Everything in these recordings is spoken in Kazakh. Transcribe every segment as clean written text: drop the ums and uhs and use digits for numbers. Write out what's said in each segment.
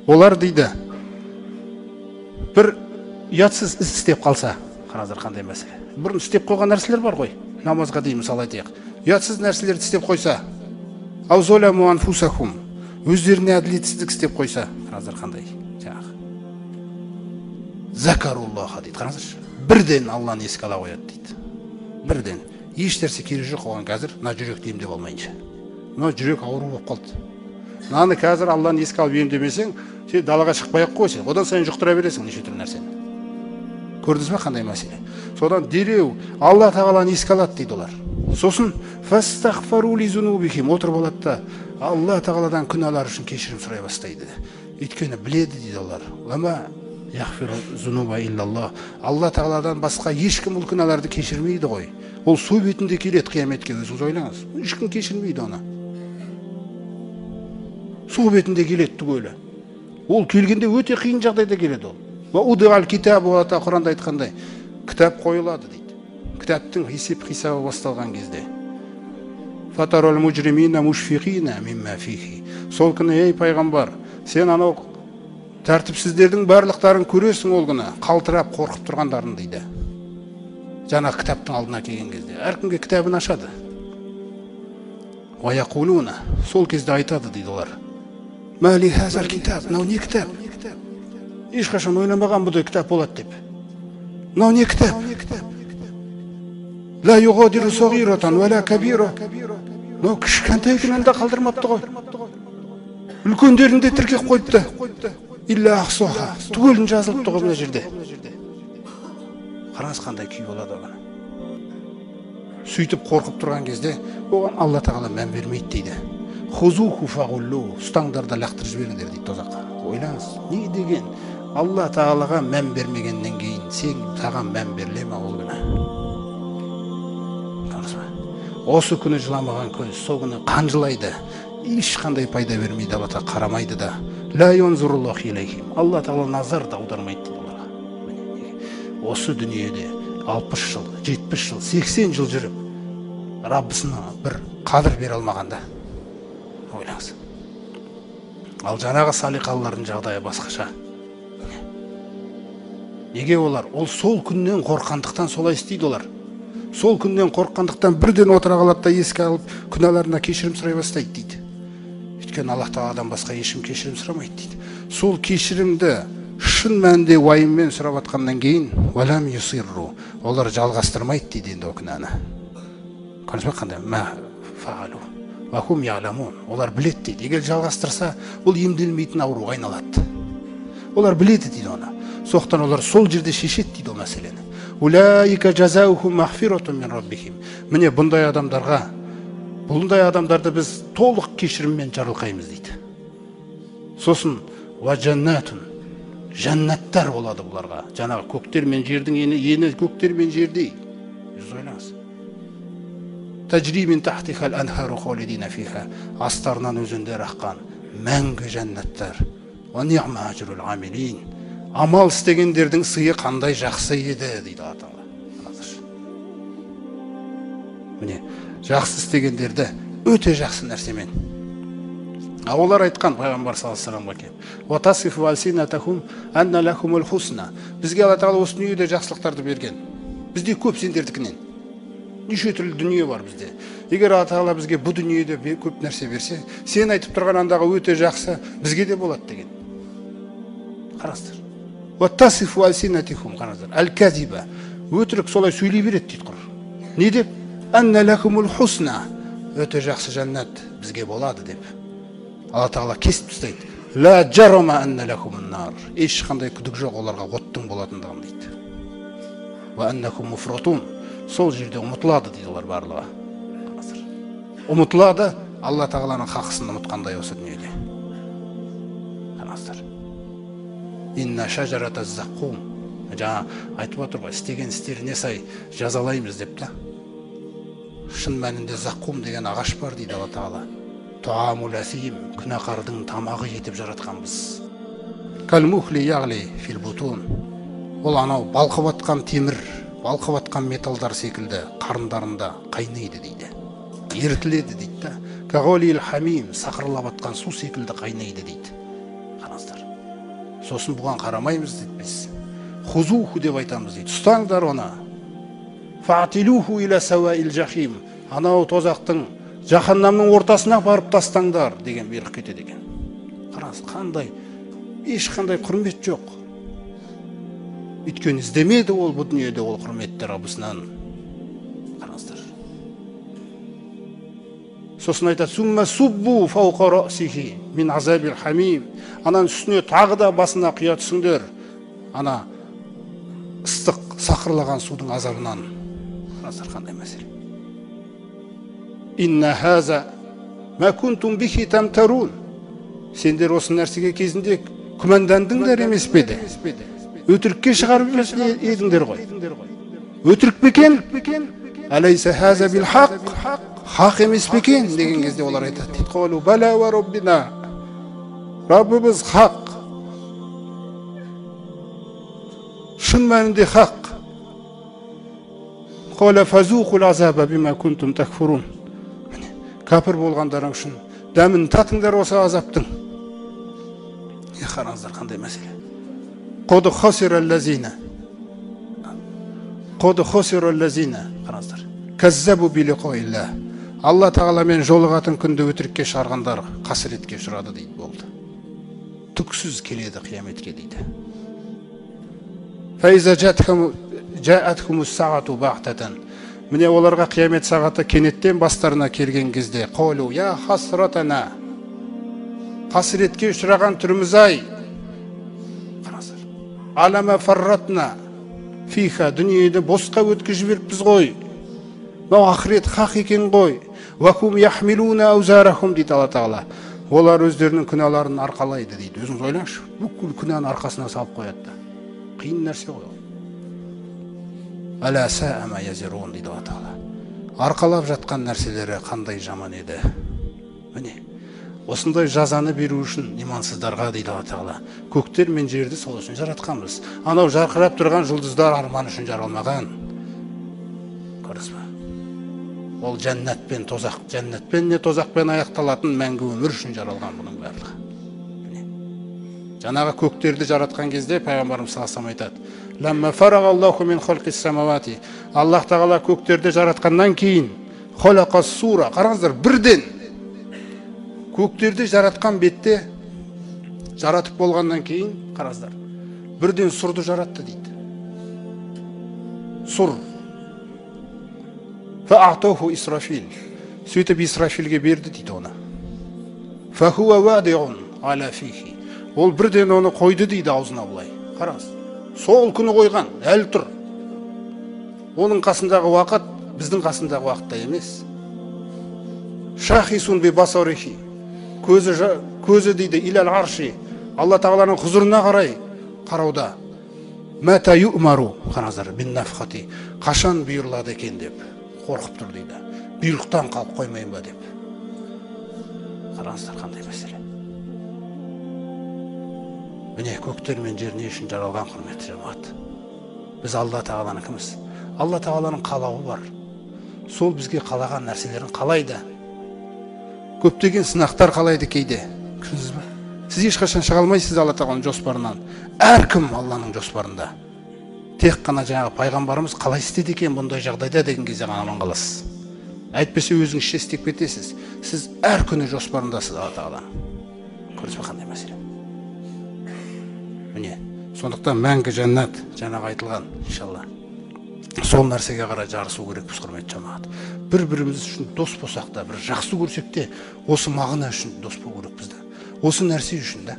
Олар дейді, бір ұятсыз іс істеп қалса, қараңыздар қандай мәселе. Бұрын істеп қойған нәрселер бар ғой, намазға дейін мысал айтайық. Ұятсыз нәрселерді істеп қойса, өздеріне әділетсіздік істеп қойса, қараңыздар қандай жаңағы. Закаруллаха дейді, қараңыздаршы. Бірден Алланы еске ала қояды дейді. Бірден. Еш нәрсе керегі жоқ оған қазір, мына жүректі емдеп алмайынша. Мына жүрек ауру болып қалды. Мынаны қазір Алланы еске алып емдемесең, сен далаға шықпай ақ қой сен. Одан сайын жұқтыра бересің неше түрлі нәрсені. Көрдіңіз бе қандай мәселе? Содан дереу Алла тағаланы еске алады дейді олар. Сосын фастағфару ли зунубихим, отырып алады да Алла тағаладан күнәлары үшін кешірім сұрай бастайды. Өйткені біледі дейді олар. Уама яғфиру зунуба иллаллах. Алла тағаладан басқа ешкім бұл күнәларды кешірмейді ғой. Ол су бетінде келеді қияметке, өзіңіз ойлаңыз. Ешкім кешірмейді оны. Су бетінде келеді түгелі. Ол келгенде өте қиын жағдайда келеді ол. Құранда айтқандай, кітап қойылады дейді. Кітаптың есеп-қисабы басталған кезде. Сол күні, ей пайғамбар, сен анау тәртіпсіздердің барлықтарын көресің ол күні, қалтырап қорқып тұрғандарын дейді. Жаңа кітаптың алдына келген кезде әркімге кітабын ашады. Сол кезде айтады дейді олар. Мынау не кітап? Ешқашан ойламаған бұндай кітап болады деп. Мынау не кітап? Мынау кішкентай күнәні де қалдырмапты ғой. Үлкендерін де тіркеп қойыпты. Түгелін жазылыпты ғой мына жерде. Қараңыз қандай күй болады оған. Сөйтіп қорқып тұрған кезде оған Алла тағала мән бермейді дейді. Хузуху фағуллу, ұстаңдар да лақтырып жіберіңдер дейді тозаққа. Ойлаңыз, не деген? Алла тағалаға мән бермегеннен кейін сен саған мән беріле ме ол күні? Осы күні жыламаған көз, сол күні қан жылайды. Ешқандай пайда бермейді, Алла тағала қарамайды да. Ла янзуруллаху илейхим. Алла тағала назар да аудармайды дейді оларға. Осы дүниеде 60 жыл, 70 жыл, 80 жыл жүріп, Раббысына бір қадір бере алмағанда. Ойлаңыз. Ал жаңағы салиқалылардың жағдайы басқаша. Неге олар? Ол сол күннен қорққандықтан солай істейді олар. Сол күннен қорыққандықтан бірден отыра қалады да еске алып, күнәларына кешірім сұрай бастайды дейді. Өйткені Аллах тағаладан басқа ешкім кешірім сұрамайды дейді. Сол кешірімді шын мәнінде уайыммен сұрап атқаннан кейін, уалам юсирру, олар жалғастырмайды дейді енді ол күнәні. Көрдіңіз бе қандай? Ма фағалу ва хум я'ламун. Олар біледі дейді. Егер жалғастырса, бұл емделмейтін ауруға айналады. Олар біледі дейді оны. Соқтан олар сол жерде шешеді дейді ол мәселені. Улаика жазаухум мағфиратун мин раббихим. Міне бұндай адамдарға, бұндай адамдарды біз толық кешіріммен жарылқаймыз дейді. Сосын уа жаннатун, жәннаттар болады бұларға. Жаңағы көктер мен жердің ені көктер мен жердей. Жүз ойлаңыз. Тажри мин тахтихал анхару халидина фиха. Астарынан өзендер аққан мәңгі жәннаттар. Уа ниъма ажрул амилин. Амал істегендердің сыйы қандай жақсы еді дейді Алла тағала. Міне, жақсы істегендерді өте жақсы нәрсемен. А олар айтқан пайғамбар саллаллаху алейхи вассаламға келіп, «Уа тасифу алсинатахум анна лахумул хусна». Бізге Алла тағала осы дүниеде жақсылықтарды берген. Бізде көп сендердікінен. Неше түрлі дүние бар бізде. Егер Алла тағала бізге бұл дүниеде көп нәрсе берсе, сен айтып тұрған андағы өте жақсы бізге де болады деген. Қараңыздар. Уаттасифу алсинатихум, қараңыздар. Әл-казиба. Өтірік солай сөйлей береді дейді құр. Не деп? Анна лахумул хусна. Өте жақсы жәннат бізге болады деп. Алла тағала кесіп тастайды. Ла жарама анна лахумун нар. Ешқандай күдік жоқ оларға оттың болатындығын дейді. Уа аннахум муфратун. Сол жерде ұмытылады дейді олар барлығы. Қараңыздар. Ұмытылады, Алла тағаланың хақысын ұмытқандай осы дүниеде. Қараңыздар. Инна шажарата заккум. Жаңа айтып отыр ғой, істеген істеріне сай жазалаймыз деп та. Шын мәнінде заккум деген ағаш бар дейді Алла тағала. Таамул асим, күнәқардың тамағы етіп жаратқанбыз. Калмухли яғли фил бутун. Ол анау балқып атқан темір, балқып атқан металдар секілді қарындарында қайнайды дейді. Ерітіледі дейді да. Кағолил хамим, сақырлап атқан су секілді қайнайды дейді. Қараңыздар. Сосын бұған қарамаймыз дейді біз. Хузуху деп айтамыз дейді. Ұстаңдар оны. Фаатилуху иля сауаил жахим. Анау тозақтың, жаһаннамның ортасына барып тастаңдар деген бұйрық кетеді екен. Қараңыз, қандай, ешқандай құрмет жоқ. Өйткені іздемеді ол бұл дүниеде ол құрметті Раббысынан. Қараңыздар. Сосын айтады, сумма суббу фауқа расихи мин азабил хамим. Ананың үстіне тағы да басына құя түсіңдер. Ана ыстық сақырлаған судың азабынан. Қараңыздар, қандай мәселе. Инна хаза ма кунтум бихи тамтарун. Сендер осы нәрсеге кезінде күмәндандыңдар емес пе еді? Өтірікке шығарып едіңдер ғой. Өтірік пе екен? Әлейса хаза бил хақ. Хақ емес пе екен деген кезде олар айтады дейді. Қалу бала ва раббина. Раббымыз хақ. Шын мәнінде хақ. Қала фазуқул азаба бима кунтум такфурун. Кәпір болғандарың үшін дәмін татыңдар осы азаптың. Қараңыздар, қандай мәселе. Қод хасираллазина. Қод хасираллазина. Қараңыздар. Каззабу билиқоилла. Алла тағаламен жолығатын күнді өтірікке шығарғандар қасіретке ұшырады дейді, болды. Түксіз келеді қияметке дейді. Фаиза жаатхумус саату бағтатан. Міне оларға қиямет сағаты кенеттен бастарына келген кезде, қолу я хасратана. Қасіретке ұшыраған түріміз ай. Қараңыздар. Алама фарратна фиха, дүниеде босқа өткізіп жіберіппіз ғой. Мынау ақырет хақ екен ғой. Вахум яхмилуна аузарахум дейді Алла тағала. Олар өздерінің күнәларын арқалайды дейді. Өзіңіз ойлаңызшы, бүкіл күнәні арқасына салып қояды да. Қиын нәрсе ғой ол. Әла саа ма язирун дейді Алла тағала. Арқалап жатқан нәрселері қандай жаман еді. Міне, осындай жазаны беру үшін имансыздарға дейді Алла тағала. Көктер мен жерді сол үшін жаратқанбыз. Анау жарқырап тұрған жұлдыздар арман үшін жаралмаған. Көрдіңіз ба? Ол жәннатпен тозақ, жәннатпен не тозақпен аяқталатын мәңгі өмір үшін жаралған бұның барлығы. Міне. Жаңағы көктерді жаратқан кезде пайғамбарымыз саллаллаху алейхи вассалам айтады: Ламма фарагаллаху мин халқис самавати. Аллах тағала көктерді жаратқаннан кейін халақас сура. Қараңыздар, бірден көктерді жаратқан бетте, жаратып болғаннан кейін, қараңыздар, бірден сұрды жаратты дейді. Сұр. Фаатоху Исрафил. Сөйтіп Исрафилге берді дейді оны. Фахуа вадиун аля фихи. Ол бірден оны қойды дейді аузына былай. Қараңыз. Сол күні қойған, әлі тұр. Оның қасындағы уақыт біздің қасындағы уақытта емес. Шахисун би басарихи. Көзі дейді илал арши. Алла тағаланың құзырына қарай қарауда. Мата ю'мару, қараңыздар, бин нафхати. Қашан бұйырылады екен деп қорқып тұр дейді. Бұйрықтан қалып қоймайын ба деп. Қараңыздар, қандай мәселе. Міне, көктер мен жер не үшін жаралған, құрметті жамағат? Біз Алла тағаланыкіміз. Алла тағаланың қалауы бар. Сол бізге қалаған нәрселерін қалайды. Көптеген сынақтар қалайды кейде. Көрдіңіз бе? Сіз ешқашан шыға алмайсыз Алла тағаланың жоспарынан. Әркім Алланың жоспарында. Тек қана жаңағы пайғамбарымыз қалай істеді екен бұндай жағдайда деген кезде ғана аман қаласыз. Әйтпесе өзіңізше істеп кетесіз. Сіз әр күні жоспарындасыз Алла тағаланың. Көрдіңіз бе қандай мәселе? Міне, сондықтан мәңгі жәннат жаңағы айтылған, иншалла. Сол нәрсеге қарай жарысу керекпіз, құрметті жамағат. Бір-біріміз үшін дос болсақ та, бір жақсы көрсек те, осы мағына үшін дос болу керекпіз да. Осы нәрсе үшін да.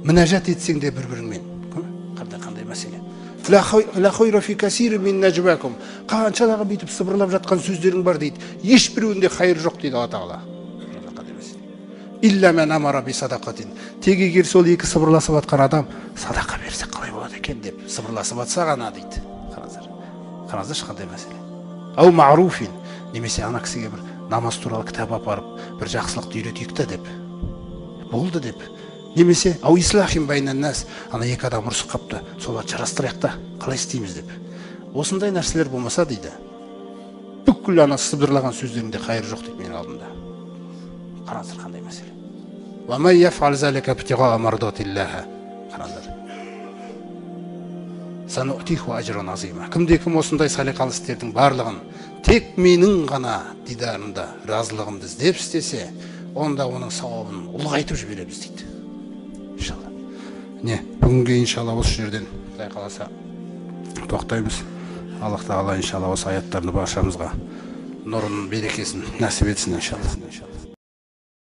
Мінәжат етсең де бір-біріңмен. Қандай мәселе? Ла хайра фи касирин мин нәжвакум. Қаншалағы бүйтіп сыбырлап жатқан сөздерің бар дейді. Ешбіреуінде хайыр жоқ дейді Алла тағала. Илля ман амара би садақатин. Тек егер сол екі сыбырласып жатқан адам садақа берсе қалай болады екен деп сыбырласып жатса ғана дейді. Қараңыздар. Қараңыздаршы қандай мәселе. Ау маъруфин, немесе ана кісіге бір намаз туралы кітап апарып, бір жақсылықты үйретейік та деп. Болды деп. Немесе ау ислахин байнан нас, ана екі адам ұрысып қапты, соларды жарастырайық та, қалай істейміз деп. Осындай нәрселер болмаса дейді. Бүкіл ана сыбдырлаған сөздерінде қайыр жоқ дейді менің алдымда. Қараңыздар, қандай мәселе. Қараңыздар. Кімде кім осындай салиқалы істердің барлығын тек менің ғана дидарымда разылығымды іздеп істесе, онда оның сауабын ұлғайтып жібереміз дейді. Иншалла. Не, бүгінге иншалла осы жерден Құдай қаласа тоқтаймыз. Аллах тағала иншалла осы аяттарды баршамызға нұрын, берекесін нәсіп етсін иншалла.